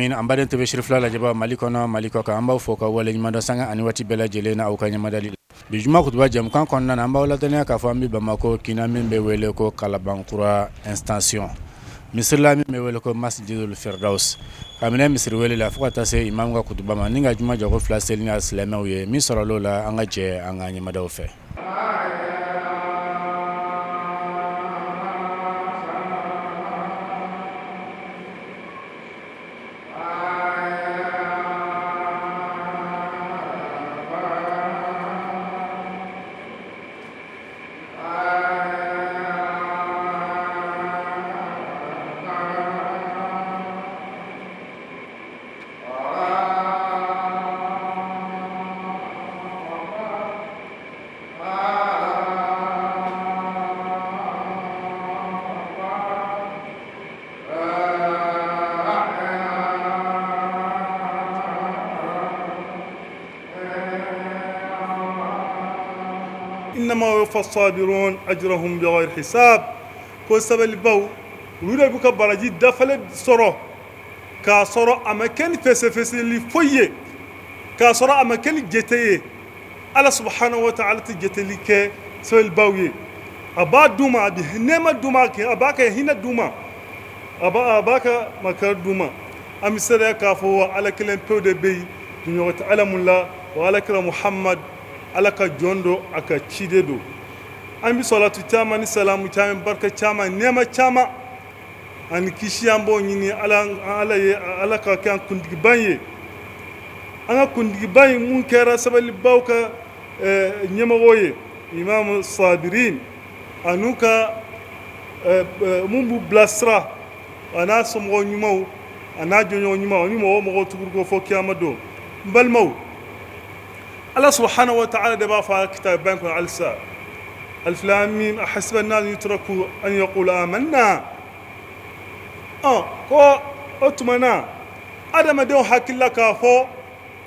An baden TV Sirifila lajɛbaa Mali kɔnɔ Mali kɔ kan an b'aw fo ka waleɲuman dɔn sanga ani waati bɛɛ lajɛlen na aw ka ɲɛmadali la bi juma kutuba jɛmukan kɔnɔna na an b'aw ladɔnniya k'a fɔ an bɛ Bamakɔ kin na min bɛ wele ko Kalabankura extension misiri la min bɛ wele ko Masjidul Firdaus ka minɛ misiri wele la fo ka taa se imamu ka kutuba ma ni ka juma jɔko fila seli ni silamɛw ye min sɔrɔla o la an ka jɛ an ka ɲɛmadaw fɛ. Innama yuwaffa sabirun ajrahum bighayri hisab ko sabalibaw olu de b'u ka baraji dafalen sɔrɔ k'a sɔrɔ a ma kɛ ni fɛsɛfɛsɛli foyi ye k'a sɔrɔ a ma kɛ ni jate ye Ala subahana wa taala tɛ jateli kɛ sabalibaw ye a b'a d'u ma a bɛ nɛɛma d'u ma a b'a ka hinɛ d'u ma a b'a ka makari d'u ma an bɛ seereya k'a fɔ Ala kelen pewu de bɛ yen jɔnɲɔgɔn tɛ Ala mun la wa Ala kira Muhamadu Ala ka jɔn don a ka ciden don an bɛ salatu caman ni salamu caman barika caman nɛɛma caman ani kisi an b'o ɲini ala ye ala ka kɛ an kuntigiba ye an ka kuntigiba in mun kɛra sabalibaw ka ɲɛmɔgɔ ye imamu sabirin an'u ka mun b'u bilasira a n'a somɔgɔ ɲumanw a n'a jɛɲɔgɔn ɲumanw ani mɔgɔ o mɔgɔ tugur'u kɔ fo kiyama don n balimaw Ala subahana wa taala de b'a fɔ a kitabu in kɔnɔ halisa alif lam mim ahasiba nasu an yutraku an yaqulu amanna ɔ ko o tuma na adamadenw hakili la k'a fɔ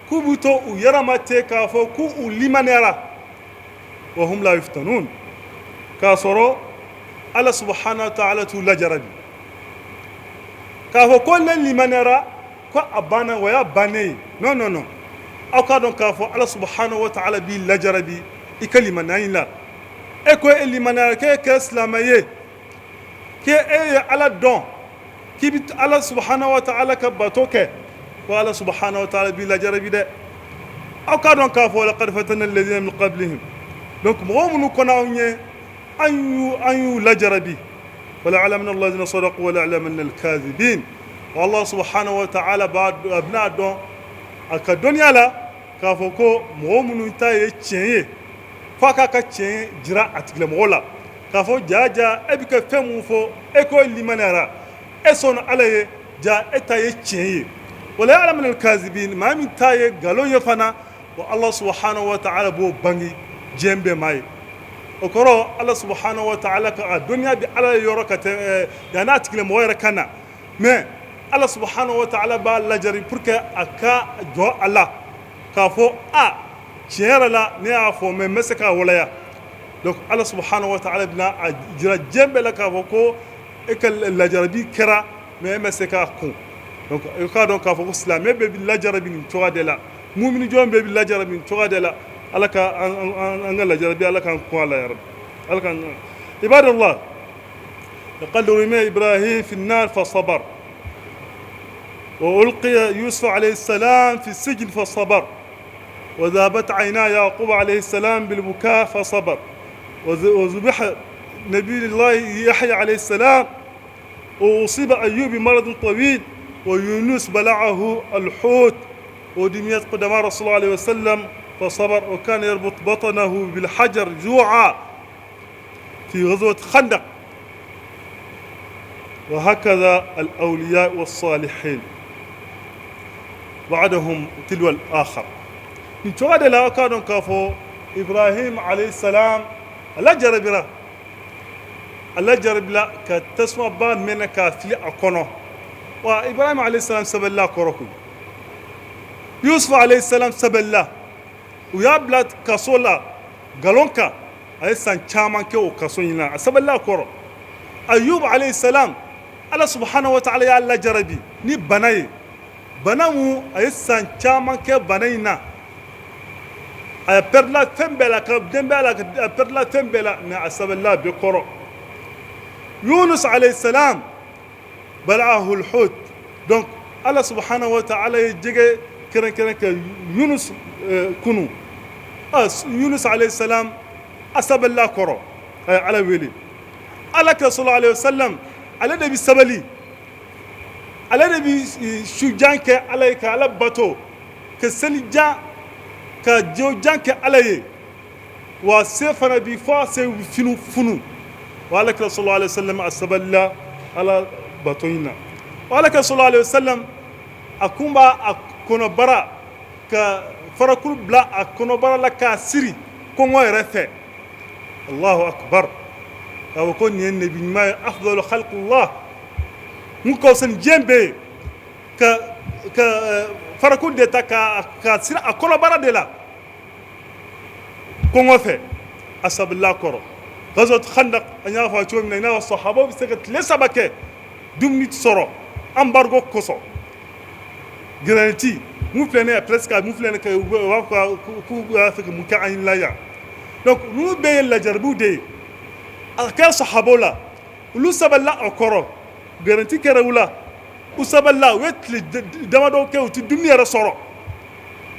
k'u b'u to u yɛrɛ ma ten k'a fɔ k'u limaniyara wa hum la yuftanun k'a sɔrɔ Ala subahana wa taala t'u lajarabi k'a fɔ ko ne limaniyara ko a banna o y'a bannen ye non non non aw k'a dɔn k'a fɔ ala subahana wa taala b'i lajarabi i ka limaniya in la e ko e limaniyara k'e kɛra silamɛ ye k'e e ye ala dɔn k'i bɛ ala subahana wa taala ka bato kɛ ko ala subahana wa taala b'i lajarabi dɛ aw k'a dɔn k'a fɔ laqad fatanna alladhina min qablihim donc mɔgɔ minnu kɔnna aw ɲɛ an y'u lajarabi falaya'lamanna Allahu alladhina sadaqu wa laya'lamanna al-kadhibin Allah subhanahu wa ta'ala b'a a bɛna dɔn a ka dɔnniya la k'a fɔ ko mɔgɔ minnu ta ye tiɲɛ ye f'a k'a ka tiɲɛ jira a tigilamɔgɔ la k'a fɔ jaa jaa e bɛ ka fɛn mun fɔ e ko e limaniyara e sɔnna Ala ye jaa e ta ye tiɲɛ ye wa laya'lamanna al-kadhibin maa min ta ye nkalon ye fana wa Allah subhanahu wa ta'ala b'o bange diɲɛ bɛɛ maa ye o kɔrɔ Ala subhanahu wa ta'ala ka a dɔnniya bɛ Ala ye yɔrɔ ka tɛmɛ yanni a tigilamɔgɔ yɛrɛ ka na mais Ala subhanahu wa ta'ala b'a lajarabi pour que a ka jɔ a la k'a fɔ a tiɲɛ yɛrɛ la ne y'a fɔ mais n bɛ se k'a waleya donc Ala subhanahu wa ta'ala bɛna a jira diɲɛ bɛɛ la k'a fɔ ko e ka lajarabi kɛra mais e ma se k'a kun donc i k'a dɔn k'a fɔ ko silamɛ bɛɛ bɛ lajarabi nin cogoya de la mumini jɔn bɛɛ bɛ lajarabi nin cogoya de la Ala ka an ka lajarabi Ala k'an kun a la yarabi Ala k'an ibadallah laqad rumiya Ibrahim fi an-nar fa sabar wa ulqiya Yusuf alayhi salam fi sijn fa sabar wa dhabat ayna Yaqub alayhi salam bil buka fa sabar wa zubiha nabiyullah Yahya alayhi salam wa usiba Ayyub bi marad tawil wa Yunus bala'ahu al-hut wa dumiyat qadama Rasulullah alayhi wa sallam fa sabar wa kana yarbut batnahu bil hajar ju'a في غزوة خندق وهكذا الأولياء والصالحين بعدهم تلو الآخر nin cogoya de la aw k'a dɔn k'a fɔ Ibrahim alayhi salam a lajarabira a lajarabila ka tasumaba mɛnɛ k'a fili a kɔnɔ wa Ibrahim alayhi salam sabalila a kɔrɔ koyi Yusuf alayhi salam sabalila u y'a bila kaso la nkalon kan a ye san caman kɛ o kaso in na a sabalila a kɔrɔ Ayub alayhi salam Ala subahana wa taala y'a lajarabi ni bana ye Bana mun, a ye san caman kɛ bana in na, a pɛrɛdila fɛn bɛɛ la, ka denbaya la, a pɛrɛdila fɛn bɛɛ la, mais a sabalila a bɛɛ kɔrɔ. Yunus alayhi salam, bala'ahu al-hut. Donc Ala subhanahu wa ta'ala ye jɛgɛ kɛrɛnkɛrɛn ka Yunus kunu. Yunus alayhi salam, a sabalila kɔrɔ, a ye Ala wele. Ala kira sallallahu alayhi wa sallam, ale de bɛ sabali, ale de bɛ sujan kɛ Ala ye, ka Ala bato, ka selijan, ka jɔjan kɛ Ala ye. Wa se fana bi fɔ se funu funu. Wa Ala kira sallallahu alayhi wa sallam, a sabalila Ala bato in na. Wa Ala kira sallallahu alayhi wa sallam, a kun b'a a kɔnɔbara ka farakuru bila a kɔnɔbara la k'a siri kɔngɔ yɛrɛ fɛ. Allahu akbar! K'a fɔ ko nin ye nabi ɲuman ye, afdalu khalqillah, mun ka fisa ni diɲɛ bɛɛ ye, ka farakuru de ta ka siri a kɔnɔbara de la kɔngɔ fɛ. A sabalila kɔrɔ. Ghazwat Khandaq, an y'a fɔ cogo min na, i n'a fɔ sahabaw bɛ se ka tile 3 kɛ dumuni sɔrɔ embargo kosɔn. Gɛlɛnti mun filɛ nin ye, presque mun filɛ nin ye, u b'a fɔ k'u b'a fɛ ka mun kɛ an la yan. Donc ninnu bɛɛ ye lajarabiw de ye. A kɛra sahabaw la, olu sabalila a kɔrɔ. Garanti kɛra u la, u sabalila. U ye tile damadɔ kɛ, u tɛ dumuni yɛrɛ sɔrɔ,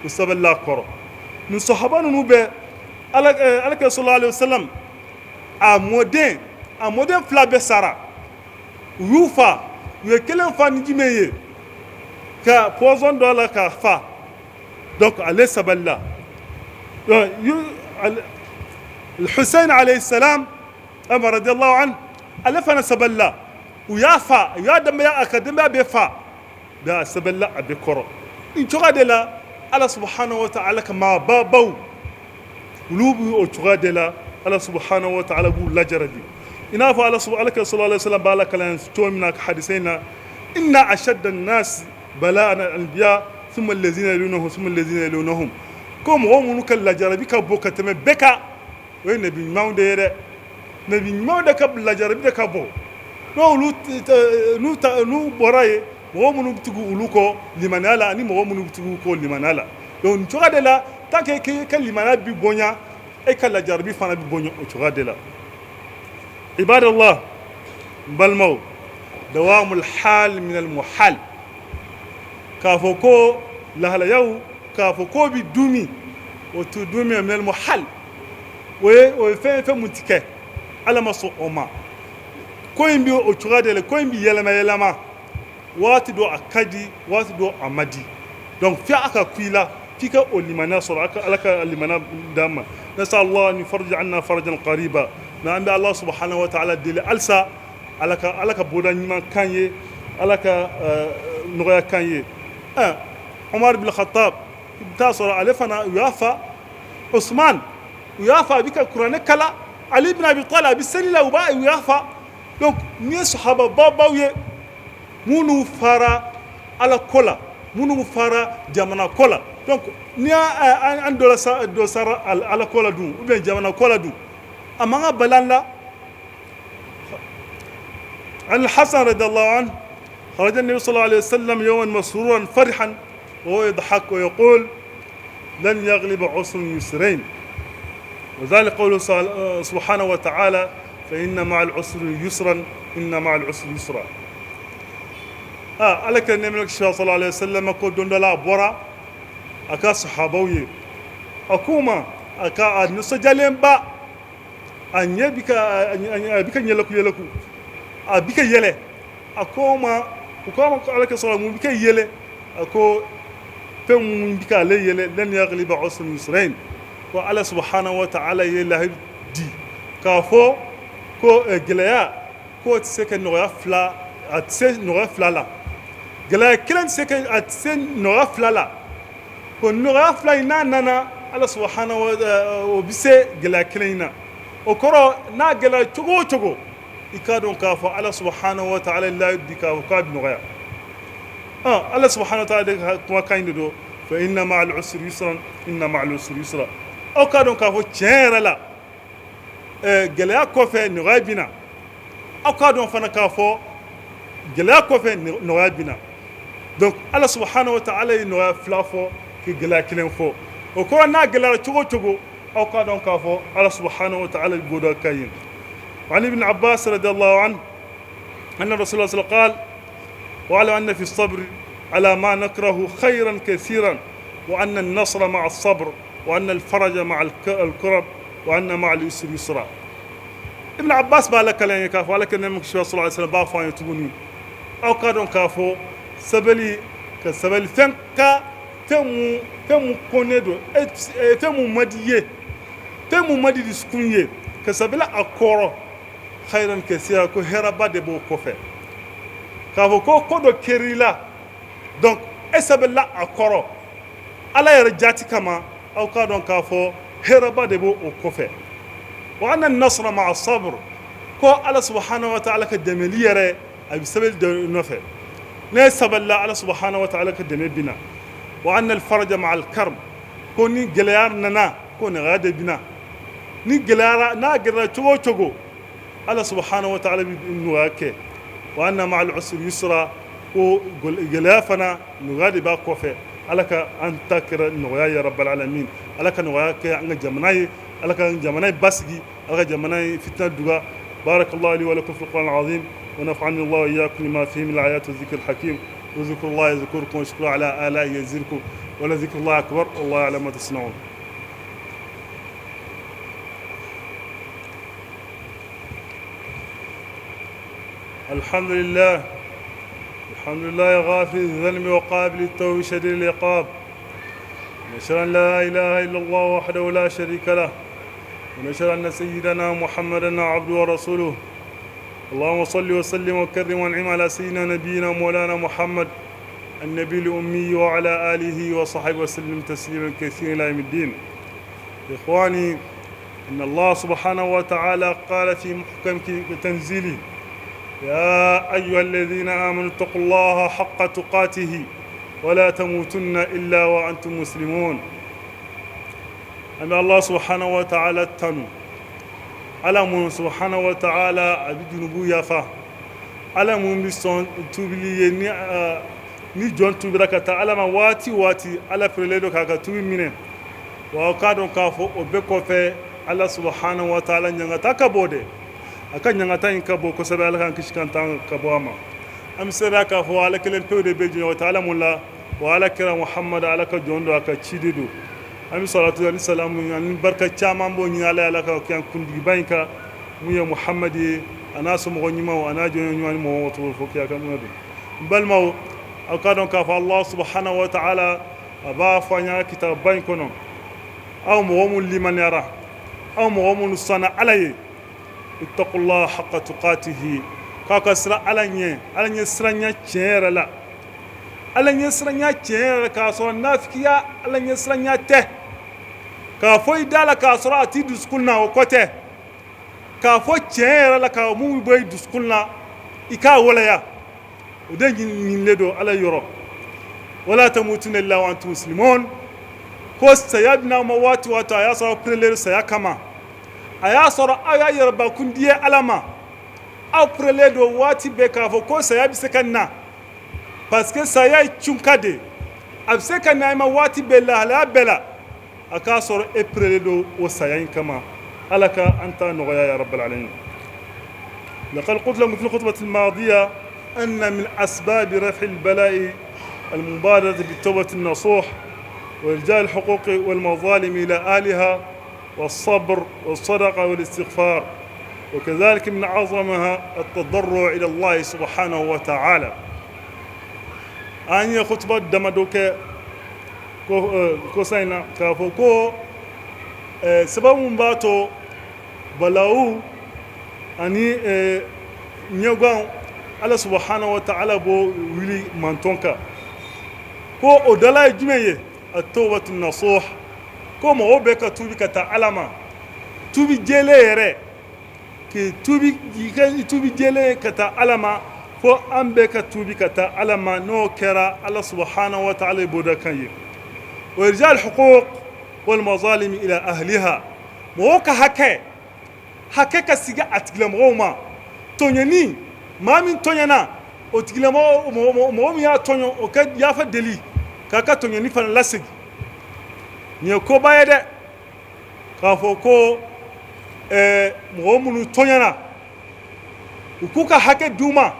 u sabalila a kɔrɔ. Nin sahaba ninnu bɛɛ, Ala kira sallallahu alayhi wa sallam, a mɔden fila bɛɛ sara. U y'u fa, u ye kelen fa ni jumɛn ye? Ka poison dɔ la k'a fa. Donc ale sabalila. Hussein alayhi salam radiyallahu anhu, ale fana sabalila. U y'a fa, u y'a denbaya, a ka denbaya bɛɛ fa, a sabalila a bɛɛ kɔrɔ. Nin cogoya de la, Ala subhanahu wa ta'ala ka maababaw, olu b'u o cogoya de la. Ala subhanahu wa ta'ala b'u lajarabi, i n'a fɔ Ala kira sallallahu alaihi wasallam b'a la kalan cogo min na hadisa in na: inna ashadda an-nas bala'an al-anbiya, thumma allazina yalunahum, thumma allazina yalunahum. Ko mɔgɔ minnu ka lajarabi ka bon ka tɛmɛ bɛɛ kan, o ye nabi ɲumanw de ye dɛ. Nabi ɲumanw de ka lajarabi de ka bon. N'olu n'u bɔra yen, mɔgɔ minnu bɛ tugu olu kɔ limaniya la, ani mɔgɔ minnu bɛ tugu u kɔ limaniya la. Donc nin cogoya de la, tant que i ka limaniya bi bonya, e ka lajarabi fana bi bonya o cogoya de la. Ibadallah, n balimaw, dawamul hal min al muhal. K'a fɔ ko lahalayaw, k'a fɔ ko bi dumi, o tɛ dumi, min al muhal. O ye fɛn mun ti kɛ, Ala ma sɔn o ma. Ko in bi o cogoya de la, ko in bi yɛlɛma yɛlɛma. Waati dɔ a ka di, waati dɔ a ma di. Donc fi a ka ku i la, f'i ka o limaniya sɔrɔ. Ala ka limaniya d'an ma. Nasal Allah an yufarrij anna farajan qariba. Mais an bɛ Allah subhanahu wa ta'ala deli halisa, Ala ka bɔda ɲuman kan ye, Ala ka nɔgɔya kan ye. Umar bin Khattab, i bɛ taa sɔrɔ ale fana, u y'a fa. Usman, u y'a fa, a bɛ ka kuranɛ kala. Ali ibn Abi Talib, a bɛ seli la, u y'a fa. Donc nin ye sahaba babaw ye, minnu fara Ala ko la, minnu fara jamana ko la. Donc n'i y'a an dɔ dɔ sara Ala ko la dun, ou bien jamana ko la dun, a man ka bali an la. عن الحسن رضي الله عنه: خرج النبي صلى الله عليه وسلم يوما مسرورا فرحا وهو يضحك ويقول: لن يغلب عسر يسرين. وذلك قوله سبحانه وتعالى: فإن مع العسر يسرا، إن مع العسر يسرا. Ala ka nɛɛma صلى الله عليه وسلم ko don dɔ la, a bɔra a ka sahabaw ye, a k'u ma, a ka a nisɔndiyalenba, a ɲɛ bi ka a bi ka yɛlɛku yɛlɛku, a bi ka yɛlɛ. A ko ma, u ko a ma ko Ala ka sɔrɔ mun bi ka yɛlɛ? A ko fɛn mun bi k'ale yɛlɛ? لن يغلب عسر يسرين. Ko Ala subhanahu wa ta'ala ye lahidu di k'a fɔ ko gɛlɛya k'o tɛ se ka nɔgɔya fila, a tɛ se nɔgɔya fila la. Gɛlɛya kelen tɛ se ka, a tɛ se nɔgɔya fila la. Ko nɔgɔya fila in n'a nana, Ala subhanahu wa o bɛ se gɛlɛya kelen in na. O kɔrɔ, n'a gɛlɛya cogo o cogo, i k'a dɔn k'a fɔ Ala subhanahu wa ta'ala layidu di k'a fɔ k'a bɛ nɔgɔya. Ala subhanahu wa ta'ala de ka kumakan in de don: فإن مع العسر يسرا، إن مع العسر يسرا. Aw k'a dɔn k'a fɔ tiɲɛ yɛrɛ la, gɛlɛya kɔfɛ nɔgɔya bɛ na. Aw k'a dɔn fana k'a fɔ gɛlɛya kɔfɛ nɔgɔya bɛ na. Donc Ala subahana wa taala ye nɔgɔya fila fɔ ka gɛlɛya kelen fɔ. O kɔrɔ, n'a gɛlɛyara cogo o cogo, aw k'a dɔn k'a fɔ Ala subahana wa taala bɔda ka ɲi. عن ابن عباس رضي الله عنه أن رسول الله صلى الله عليه وسلم قال: واعلم أن في الصبر على ما نكره خيرا كثيرا، وأن النصر مع الصبر، وأن الفرج مع الكرب، وأن مع العسر يسرا. Ibn Abbas b'a lakale an ye k'a fɔ Ala ka nɛɛma kisi sallallahu alaihi wasallam b'a fɔ an ye tuguni, aw k'a dɔn k'a fɔ sabali, ka sabali fɛn ka fɛn mun kɔnnen don, fɛn mun man di ye, fɛn mun man di dusukun ye, ka sabali a kɔrɔ, khairan kasira, ko hɛrɛba de b'o kɔfɛ. K'a fɔ ko ko dɔ kɛr'i la, donc e sabalila a kɔrɔ Ala yɛrɛ jati kama, aw k'a dɔn k'a fɔ hɛrɛba de b'o o kɔfɛ. Wa anna nasra ma'a sabr, ko Ala subhanahu wa ta'ala ka dɛmɛli yɛrɛ, a bɛ sabali de nɔfɛ. Ne sabalila, Ala subhanahu wa ta'ala ka dɛmɛ bina. Wa anna al-faraja ma'a al-karb, ko ni gɛlɛya nana, ko nɔgɔya de bina. Ni gɛlɛyara, n'a gɛlɛyara cogo o cogo, Ala subhanahu wa ta'ala bɛ nɔgɔya kɛ. Wa anna ma'a al-usri yusra, ko gɛlɛya fana, nɔgɔya de b'a kɔfɛ. Ala ka an ta kɛra nɔgɔya ya rabbal alamin. Ala ka nɔgɔya kɛ an ka jamana ye, Ala ka jamana ye basigi, Ala ka jamana ye fitina duga. بارك الله لي ولكم في القرآن العظيم، ونفعني الله وإياكم لما فيه من الآيات والذكر الحكيم. وذكر الله يذكركم، واشكروا على آلائه يزدكم، ولذكر الله أكبر، والله يعلم ما تصنعون. الحمد لله، الحمد لله غافر الذنب وقابل التوب شديد العقاب. نشهد أن لا إله إلا الله وحده لا شريك له، ونشهد أن سيدنا محمدا عبده ورسوله. اللهم صل وسلم وكرم وانعم على سيدنا نبينا مولانا محمد النبي الأمي وعلى آله وصحبه وسلم تسليما كثيرا إلى يوم الدين. إخواني، إن الله سبحانه وتعالى قال في محكم تنزيله: يا أيها الذين آمنوا اتقوا الله حق تقاته ولا تموتن إلا وأنتم مسلمون. An bɛ Allah subhanahu wa ta'ala tanu, Ala mun subhanahu wa ta'ala a bɛ junubu yafa, Ala mun bɛ sɔn tubili ye. Ni jɔn tubira ka taa Ala ma waati o waati, Ala perelen don k'a ka tubi minɛ. Wa aw k'a dɔn k'a fɔ o bɛɛ kɔfɛ, Ala subhanahu wa ta'ala ɲangata ka bon dɛ, a ka ɲangata in ka bon kosɛbɛ. Ala k'an kisi k'an tanga ka bɔ a ma. An bɛ seereya k'a fɔ Ala kelen pewu de bɛ diɲɛ o, Ala mun la wa Ala kira Muhamadu, Ala ka jɔn don, a ka ciden don. An bɛ salatu ani salamu ani barika caman b'o ɲini Ala ye, Ala ka kɛ kuntigiba in kan mun ye Muhamadu ye, a n'a somɔgɔ ɲumanw, a n'a jɔn ɲuman ni mɔgɔ mɔgɔ fo k'a ka mun don. N balimaw, aw k'a dɔn k'a fɔ Allah subhanahu wa ta'ala a b'a fɔ an ɲɛna kitaba in kɔnɔ: aw mɔgɔ minnu limaniyara, aw mɔgɔ minnu sɔnna Ala ye, ittaqullah haqqa tuqatihi, k'aw ka siran Ala ɲɛ, Ala ɲɛ siranya tiɲɛ yɛrɛ la, Ala ɲɛ siranya tiɲɛ yɛrɛ, k'a sɔrɔ nafigiya Ala ɲɛ siranya tɛ, k'a fɔ i da la k'a sɔrɔ a t'i dusukun na, o kɔ tɛ. K'a fɔ tiɲɛ yɛrɛ la, k'a mun bɔ i dusukun na, i k'a waleya, o de ɲinilen don Ala yɔrɔ. Wala tamutunna illa wa antum muslimun, ko saya bɛna ma waati o waati, a y'a sɔrɔ aw perelen saya kama, a y'a sɔrɔ aw y'a yɛrɛbakun di Ala ma, aw perelen don waati bɛɛ k'a fɔ ko saya bɛ se ka na, parce que saya ye cunka de, a bɛ se ka na i ma waati bɛɛ, lahalaya bɛɛ la, a k'a sɔrɔ e perelen don o saya in kama. Ala ka an ta nɔgɔya ya rabbal alamin. لقد قلت لكم في الخطبة الماضية أن من أسباب رفع البلاء المبادرة بالتوبة النصوح، وإرجاع الحقوق والمظالم إلى أهلها، والصبر والصدقة والاستغفار، وكذلك من أعظمها التضرع إلى الله سبحانه وتعالى. An ye kutuba damadɔ kɛ kosa in na k'a fɔ ko sababu min b'a to balawu ani ɲɛgan, Ala subahana wa ta'ala b'o wuli mantɔn kan, ko o dala ye jumɛn ye? At-tawbatu nasuh, ko mɔgɔw bɛ ka tubi ka taa Ala ma, tubi jɛlen yɛrɛ, k'i tubi, i ka tubi jɛlen ka taa Ala ma, fo an bɛɛ ka tubi ka taa Ala ma. N'o kɛra, Ala subahana wa ta'ala ye bɔda kan ye. Wa irja al-huquq wal mazalim ila ahliha, mɔgɔw ka hakɛ, hakɛ ka sigi a tigilamɔgɔw ma. Tɔɲɛni, maa min tɔɲɛna, O tigilamɔgɔ, mɔgɔ min y'a tɔɲɔ, o ka yafa deli k'a ka tɔɲɔni fana lasegin. Nin ye koba ye dɛ, k'a fɔ ko mɔgɔ minnu tɔɲɔna, u k'u ka hakɛ d'u ma,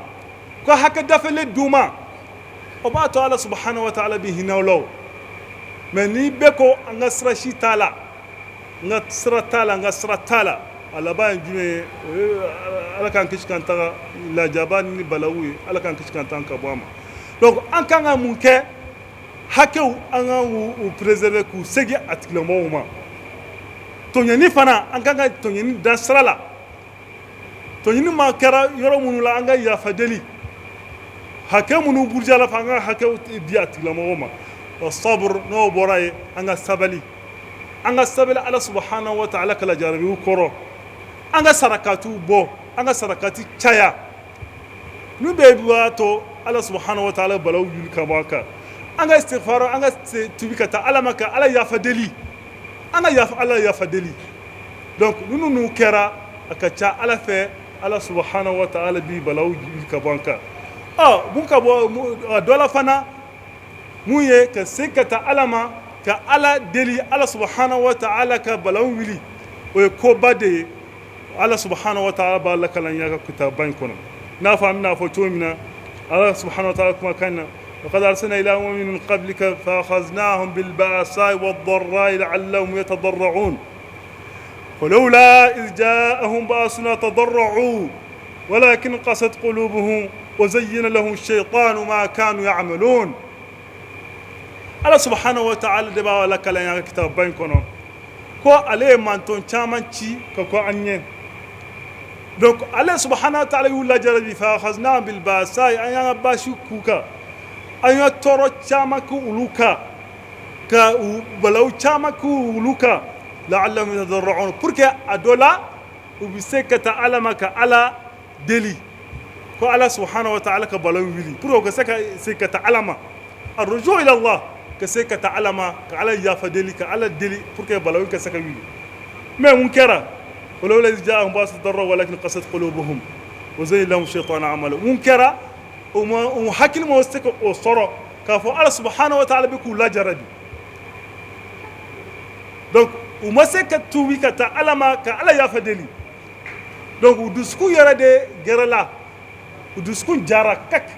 u ka hakɛ dafalen d'u ma. O b'a to Ala subahana wa taala bɛ hinɛ u la. O mais ni bɛɛ ko an ka sira si t'a la, n ka sira t'a la, n ka sira t'a la, a laban ye jumɛn ye? O ye Ala k'an kisi k'an tanga lajaba ni balawu ye. Ala k'an kisi k'an tanga ka bɔ a ma. Donc an kan ka mun kɛ? Hakɛw, an kan k'u préserver, k'u segin a tigilamɔgɔw ma. Tɔɲɔni fana, an kan ka tɔɲɔni da sira la. Tɔɲɔni ma kɛra yɔrɔ minnu la, an ka yafa deli. Hakɛ minnu burujala fɛ, an ka hakɛw di a tigilamɔgɔw ma. Wa sabr, n'o bɔra yen, an ka sabali, an ka sabali Ala subahana wa taala ka lajarabiw kɔrɔ. An ka sarakatiw bɔ, an ka sarakati caya. N'u bɛɛ b'a to Ala subahana wa taala balaw wuli ka bɔ an kan. An ka istighfar, an ka tubi ka taa Ala ma, ka Ala yafa deli, an ka yafa, Ala yafa deli. Donc ninnu kɛra, a ka ca Ala fɛ, Ala subahana wa taala bi balaw wuli ka bɔ an kan. Ɔ mun ka bɔ dɔ la fana, mun ye ka se ka taa Ala ma, ka Ala deli, Ala subahana wa taala ka balaw wuli, o ye koba de ye. Ala subahana wa taala b'a lakalan ya ka kitaba in kɔnɔ. N'a fɔ an bɛna fɔ cogo min na, Ala subahana wa taala kumakan na: وقد أرسلنا إلى أمم من قبلك فأخذناهم بالبأساء والضراء لعلهم يتضرعون فلولا إذ جاءهم بأسنا تضرعوا ولكن قست قلوبهم وزين لهم الشيطان ما كانوا يعملون. Ala subahana wa taala de b'a lakala ya kitaba in kɔnɔ ko ale ye manton caman ci ka kɔn an ɲɛ. Donc ale subahana wa taala y'u lajarabi, fa akhadnahum bil ba'sa, an y'an ka baasi k'u kan, an ya tɔɔrɔ caman k'u olu kan, ka u balawu caman k'u olu kan, la'allahum yatadarra'un, pour que a dɔ la u bɛ se ka taa Ala ma, ka Ala deli ko Ala subahana wa taala ka balawu wuli, pour que u ka se ka se ka taa Ala ma, arruju ila Allah, ka se ka taa Ala ma, ka Ala yafa deli, ka Ala deli, pour que balawu ka se ka wuli. Mais mun kɛra? Walawla iz ja'ahum ba'suna tadarra'u walakin qasat qulubuhum wa zayyana lahum shaytanu a'malahum. Mun kɛra? O ma u hakili ma se ka o sɔrɔ k'a fɔ Ala subahana wa taala bɛ k'u lajarabi. Donc u ma se ka tuubi ka taa Ala ma, ka Ala yafa deli. Donc u dusukun yɛrɛ de gɛrɛla, u dusukun jara kak.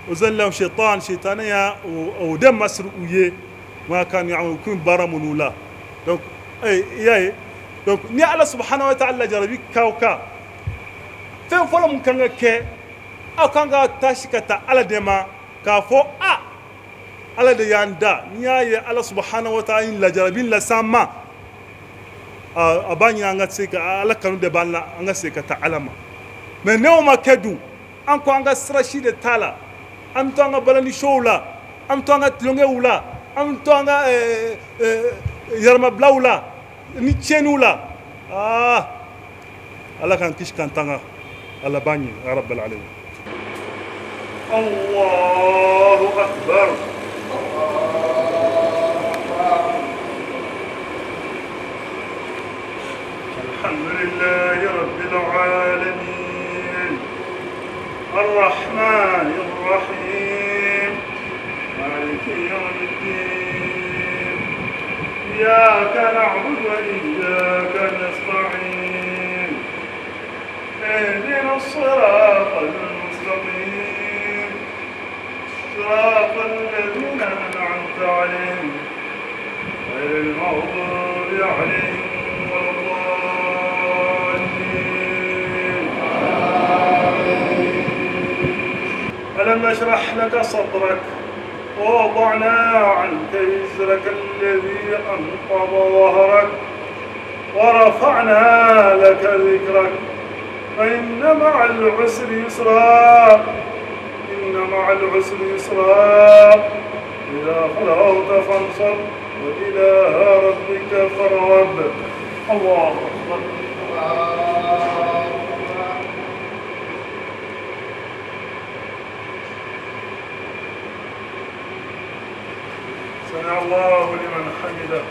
O zayyana lahum shaytan, shaytan ya o de masiri u ye, ma kanu ya'malu, kun baara minnu la. Donc i y'a ye, donc ni Ala subahana wa taala lajarabi k'aw kan, fɛn fɔlɔ mun kan ka kɛ, aw kan ka taasi ka taa Ala de ma, k'a fɔ a Ala de y'an da. N'i y'a ye Ala subahana wa taala ye lajarabi las'an ma, a b'a ɲini an ka se ka Ala kanu de b'an la, an ka se ka taa Ala ma. Mais n'o ma kɛ dun, an ko an ka sira si de t'a la, an bɛ to an ka balani sow la, an bɛ to an ka tulonkɛw la, an bɛ to an ka yɛrɛmabilaw la ni tiɲɛniw la. Aa, Ala k'an kisi k'an tanga Ala b'an ɲɛ ya rabbal alamin. Allahu akbar. Alhamdulillahi rabbil alamin arrahmanir rahim maliki yawmiddin iyyaka na'budu wa iyyaka nasta'in اهدنا الصراط المستقيم صراط الذين أنعمت عليهم غير المغضوب عليهم ولا الضالين. ألم نشرح لك صدرك ووضعنا عنك وزرك الذي أنقض ظهرك ورفعنا لك ذكرك فإن مع العسر يسرا إن مع العسر يسرا إذا فرغت فانصب وإلى ربك فارغب. الله أكبر. سمع الله لمن حمده.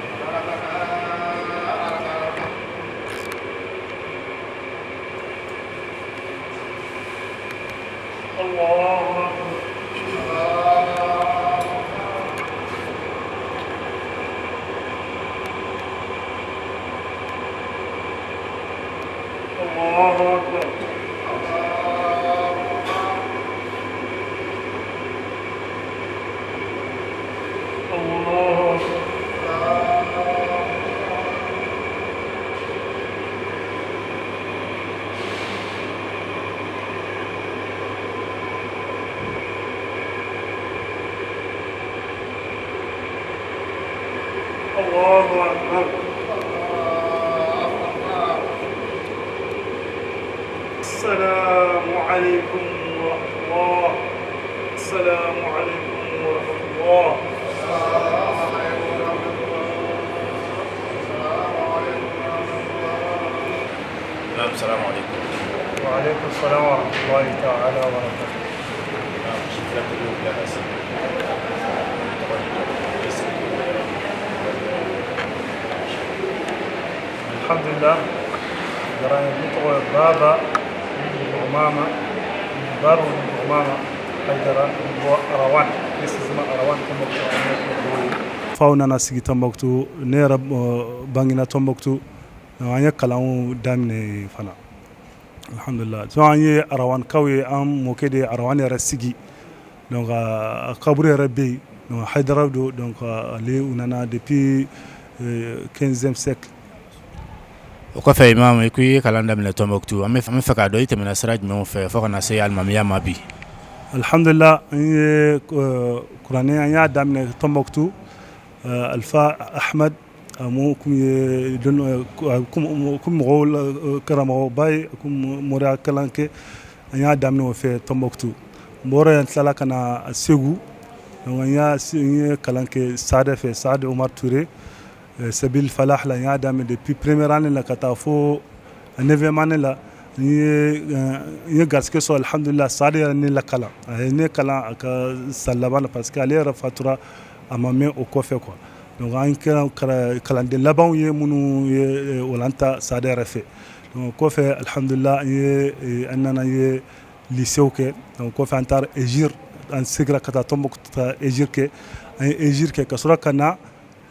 Alhamdulillah, diyara n ye. Ne tɔgɔ ye Baba Mama Baro Mama Haidara, bɔ Arawan, précisément Arawan, Tombouctou. Faw nana sigi Tombouctou, ne yɛrɛ bangena Tombouctou. An ye kalanw daminɛ fana, alhamdulillah. So an ye Arawankaw ye, an mɔkɛ de ye Arawan yɛrɛ sigi. Donc a kaburu yɛrɛ bɛ yen. Donc Haidara don. Donc ale u nana depuis 15e siècle. O kɔfɛ, imam, i ko i ye kalan daminɛ Tombouctou. An bɛ fɛ k'a dɔn i tɛmɛna sira jumɛnw fɛ fo ka na se alimamiya ma bi? Alhamdulillah, an ye kuranɛ, an y'a daminɛ Tombouctou. Alpha Ahmad mun kun ye kun mɔgɔw karamɔgɔba ye, kun moriya kalan kɛ. An y'a daminɛ o fɛ Tombouctou. N bɔra yen, tilala ka na Segu. Donc n ye kalan kɛ Saade fɛ, Saade Omar Touré, Sabil Falah la. N y'a daminɛ depuis première année la ka taa fo neuvième année la. N ye garisɛgɛ sɔrɔ, alhamdulillah. Saade yɛrɛ ne lakalan, a ye ne kalan a ka san laban na, parce que ale yɛrɛ fatura a ma mɛn o kɔfɛ quoi. Donc an kɛra kalanden labanw ye minnu ye walan ta Saade yɛrɛ fɛ. Donc kɔfɛ, alhamdulillah, an ye an nana ye lycée kɛ. Donc kɔfɛ an taara Égir, an seginna ka taa Tombouctou ka Égir kɛ. An ye Égir kɛ ka sɔrɔ ka na,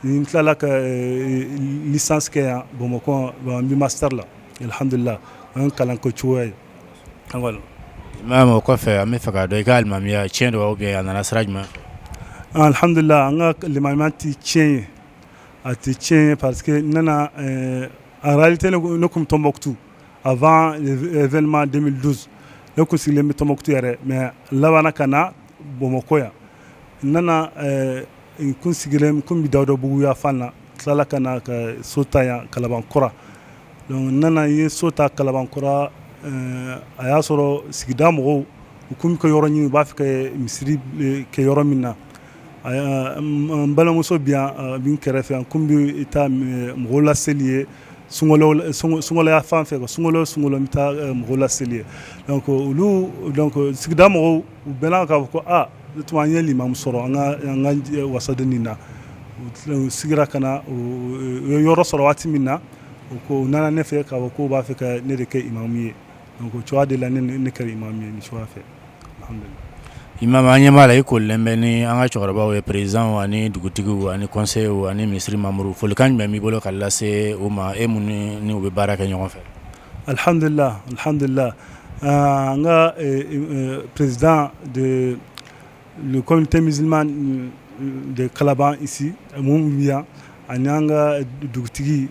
n tilala ka licence kɛ yan Bamakɔ. N bɛ master la, alhamdulillah. O ye kalan kɛ cogoya ye, voilà. Imam, o kɔfɛ, an bɛ fɛ k'a dɔn i ka alimamiya tiɲɛ don ou bien a nana sira jumɛn fɛ? Alhamdulillah, an ka limamiya tɛ tiɲɛ ye, a tɛ tiɲɛ ye, parce que n nana, en réalité ne kun Tombouctou avant l'événement 2012. Ne kun sigilen bɛ Tombouctou yɛrɛ, mais labanna ka na Bamakɔ yan. N nana, n kun sigilen, n kun bɛ Dawudabugu yan fan na, tilala ka na ka so ta yan Kalabankɔrɔ. Donc n nana, n ye so ta Kalabankɔrɔ. A y'a sɔrɔ sigida mɔgɔw, u kun bɛ ka yɔrɔ ɲini, u b'a fɛ ka misiri kɛ yɔrɔ min na. N balimamuso bɛ yan, bɛ n kɛrɛfɛ. N kun bɛ taa mɔgɔw laseli ye sunkaloya fan fɛ, sunkalo sunkalo n bɛ taa mɔgɔw laseli ye. Donc olu, donc sigida mɔgɔw, u bɛnna k'a fɔ ko aa, tuma an ye limamu sɔrɔ an ka wasaden nin na. U sigira ka na, u ye yɔrɔ sɔrɔ waati min na, u ko, u nana ne fɛ k'a fɔ k'u b'a fɛ ka ne de kɛ imamu ye. Donc o cogoya de la ne kɛra imamu ye nin cogoya fɛ, alhamdulillah. Imam, an ɲɛ b'a la i kolilen bɛ ni an ka cɛkɔrɔbaw ye, président ani dugutigiw ani conseillers ani misiri mamuru. Folikan jumɛn b'i bolo ka lase u ma, e mun ni u bɛ baara kɛ ɲɔgɔn fɛ? Alhamdulillah, alhamdulillah. An ka président de le comité musulman de Kalaban ici, mun bɛ yan, ani an ka dugutigi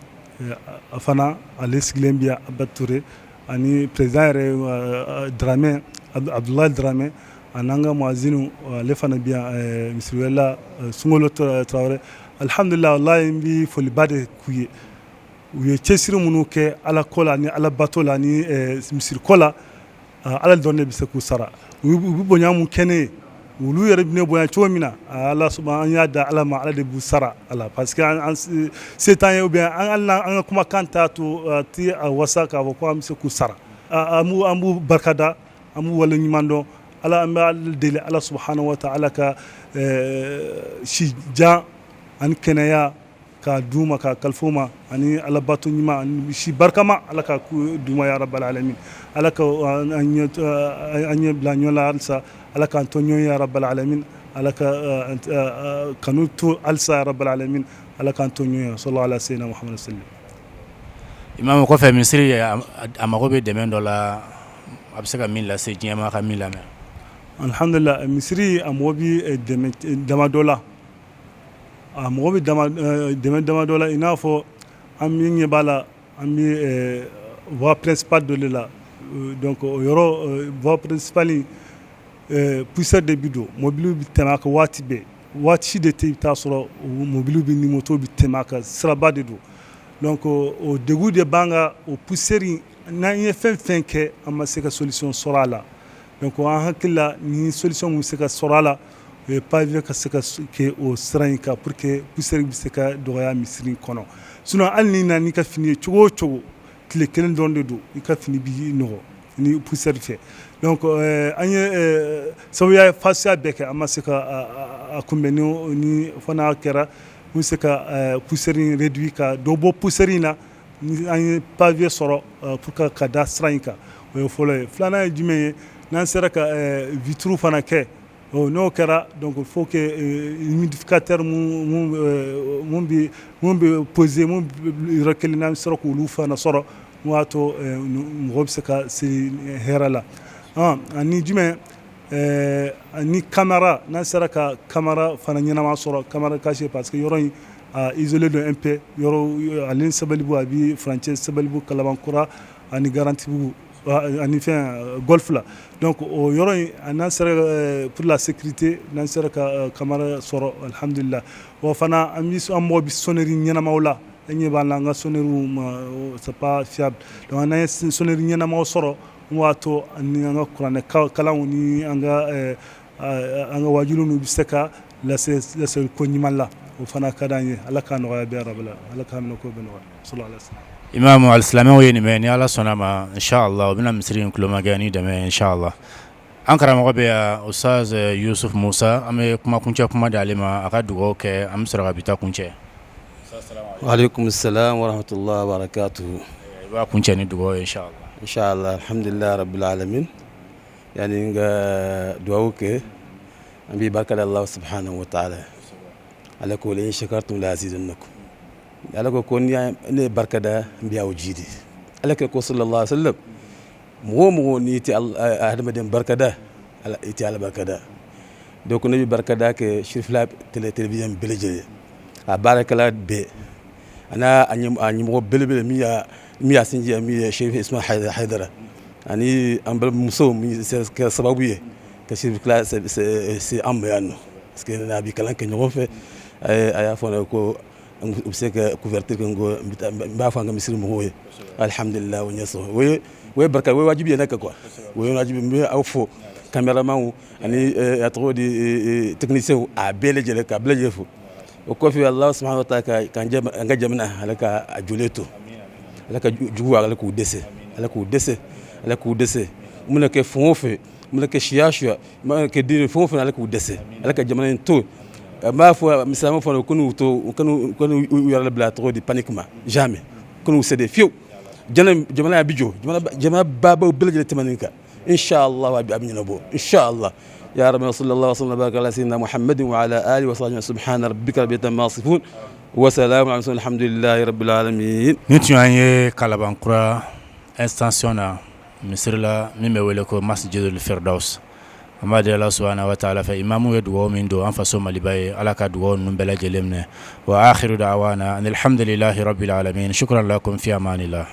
a fana, ale sigilen bɛ yan, Aba Touré, ani président yɛrɛ Dramé, Abdoulaye Dramé, ani an ka muazinu, ale fana bɛ yan, misiriwelela Sunkalo Tarawele. Alhamdulillah, walahi, n bɛ foliba de k'u ye. U ye cɛsiri minnu kɛ Ala ko la ni Ala bato la ni misiri ko la, Ala dɔrɔn de bɛ se k'u sara. U bɛ bonya mun kɛ ne ye, olu yɛrɛ bɛ ne bonya cogo min na, Ala sɔnna, an y'a da Ala ma, Ala de b'u sara a la, parce que an se t'an ye, ou bien an ka kumakan t'a to ti a wasa k'a fɔ ko an bɛ se k'u sara. An b'u barikada, an b'u waleɲuman dɔn. Ala, an bɛ Ala deli, Ala subahana wa taala ka si jan ani kɛnɛya. k'a d'u ma, k'a kalifa u ma, ani alabato ɲuman ani si barikama, Ala ka d'u ma ya rabbal alamin. Ala ka an ɲɛ bila ɲɔgɔn la halisa, Ala k'an to ɲɔgɔn ya rabbal alamin, Ala ka kanu to halisa ya rabbal alamin, Ala k'an to ɲɔgɔn ye, sallallahu ala sayyidina Muhammad sallam. Imamu, kɔfɛ misiri a mago bɛ dɛmɛ dɔ la, a bɛ se ka min lase diɲɛ ma ka min lamɛn. Alhamdulillah, misiri a mago bɛ dɛmɛ damadɔ la, a mago bɛ dɛmɛ damadɔ la, i n'a fɔ an min ɲɛ b'a la, an bɛ voie principale dɔ de la. Donc o yɔrɔ voie principale, poussière de bɛ don, mobili bɛ tɛmɛ a kan waati bɛɛ, waati si de tɛ i bɛ taa sɔrɔ mobili bɛ ni moto bɛ tɛmɛ a kan, siraba de don. Donc o degun de b'an kan, o poussière, n'an ye fɛn fɛn kɛ, an ma se ka solution sɔrɔ a la. Donc an hakili la, ni solution bɛ se ka sɔrɔ a la, o ye pavé ka se ka kɛ o sira in kan pour que poussière bɛ se ka dɔgɔya misiri kɔnɔ. Sinon hali n'i nana n'i ka fini ye cogo o cogo, tile kelen dɔrɔn de don, i ka fini b'i nɔgɔ ni poussière fɛ. Donc an ye sababuya fasiya bɛɛ kɛ, an ma se ka a kunbɛn. Ni fana kɛra n bɛ se ka poussière in réduit, ka dɔ bɔ poussière in na, ni an ye pavé sɔrɔ pour que ka da sira in kan, o ye fɔlɔ ye. Filanan ye jumɛn ye? N'an sera ka vitre fana kɛ, n'o kɛra, donc il faut que humidificateur mun bɛ poser mun yɔrɔ kelen, n'an sera k'olu fana sɔrɔ, mun b'a to mɔgɔ bɛ se ka seli hɛrɛ la. Ani jumɛn? Ani caméra, n'an sera ka caméra fana ɲɛnama sɔrɔ, caméra cachée, parce que yɔrɔ in isolé don un peu, yɔrɔ ale Sabalibugu, a bɛ furancɛ Sabalibugu, Kalabankura ani Garantibugu ani fɛn Golf la. Donc o yɔrɔ in, n'an sera, pour la sécurité, n'an sera ka caméra sɔrɔ, alhamdulillah. O fana, an bɛ an mago bɛ sonnerie ɲɛnamaw la. An ɲɛ b'a la, an ka sonnerie ma, c'est pas fiable. Donc n'an ye sonnerie ɲɛnamaw sɔrɔ, mun b'a to ani an ka kuranɛ kalanw ni an ka wajuliw bɛ se ka lase lase ko ɲuman la, o fana ka d'an ye. Ala k'a nɔgɔya bɛɛ rabila, Ala k'a minɛ ko bɛɛ nɔgɔya, sallallahu alaihi wasallam. Imamu, alisilamɛw ye nin mɛn, ni Ala sɔnna ma, inshallah, u bɛna misiri in kulomagɛ ni dɛmɛ, inshallah. An karamɔgɔ bɛ yan, Ustaz Yusuf Musa, an bɛ kuma kuncɛ kuma di ale ma, a ka dugawu kɛ, an bɛ sɔrɔ ka bi ta kuncɛ. Waaleykum salam wa rahmatullahi wa barakatuhu. I b'a kuncɛ ni dugawu ye, inshallah. Inshallah, alhamdulillah rabbil alamin. Yani n ka dugawu kɛ, an b'i barika da Allah subhanahu wa ta'ala. Ala ko la in shakartum la azidannakum. Ala ko ko ni ne barika da, n bɛ aw jidi. Ala ko sallallahu alaihi wasallam, mɔgɔ o mɔgɔ n'i tɛ hadamaden barika da, ala i tɛ Ala barika da. Donc ne bɛ barika da kɛ Cherifila télé télévision bɛɛ lajɛlen, a baarakɛla bɛɛ, a n'a a ɲɛmɔgɔ belebele min y'a sinji, min ye Cherif Ismail Haidara, ani an balimamuso min kɛra sababu ye ka Cherifila se an ma yan nɔ, parce que n'a bi kalan kɛ ɲɔgɔn fɛ. A y'a fɔ ne ko u bɛ se ka couverture kɛ, n ko n b'a fɔ an ka misiri mɔgɔw ye, alhamdulillah, o ɲɛ sɔrɔ, o ye barika, o ye wajibi ye ne kan quoi, o ye wajibi. N bɛ aw fo, caméraman ani a tɔgɔ di, technicien, a bɛɛ lajɛlen, ka bɛɛ lajɛlen fo. O kɔfɛ, Allah subhanahu wa ta'ala ka an ka jamana, Ala ka a jɔlen to, Ala ka jugu, Ala k'u dɛsɛ, Ala k'u dɛsɛ, Ala k'u dɛsɛ. U mana kɛ fɛn o fɛn, u mana kɛ siya siya, u mana kɛ diinɛ fɛn o fɛn, Ala k'u dɛsɛ, Ala ka jamana in to. N b'a fɔ silamɛw fana ko n'u to u k'u yɛrɛ bila tɔgɔ di panique ma, jamais, ko n'u céder fiyewu. Jamana bɛ jɔ, jamana babaw bɛɛ lajɛlen tɛmɛnen kan, inshallah, a bɛ ɲɛnabɔ, inshallah ya rabbi. Sallallahu alaihi wa sallam baraka ala sayyidina muhammadin wa ala alihi wa sahbihi. Subhana rabbika rabbil izzati amma yasifun wa salamun ala alhamdulillahi rabbil alamin. Nin tun y'an ye Kalabankura extension na, misiri la min bɛ wele ko Masjidul Firdaus. An b'a deli Ala subahana wa taala fɛ, imamu ye dugawu min don an faso Maliba ye, Ala ka dugawu ninnu bɛɛ lajɛlen minɛ. Wa akhiru da'wana alhamdulillahi rabbil alamin, shukran lakum, fi amanillah.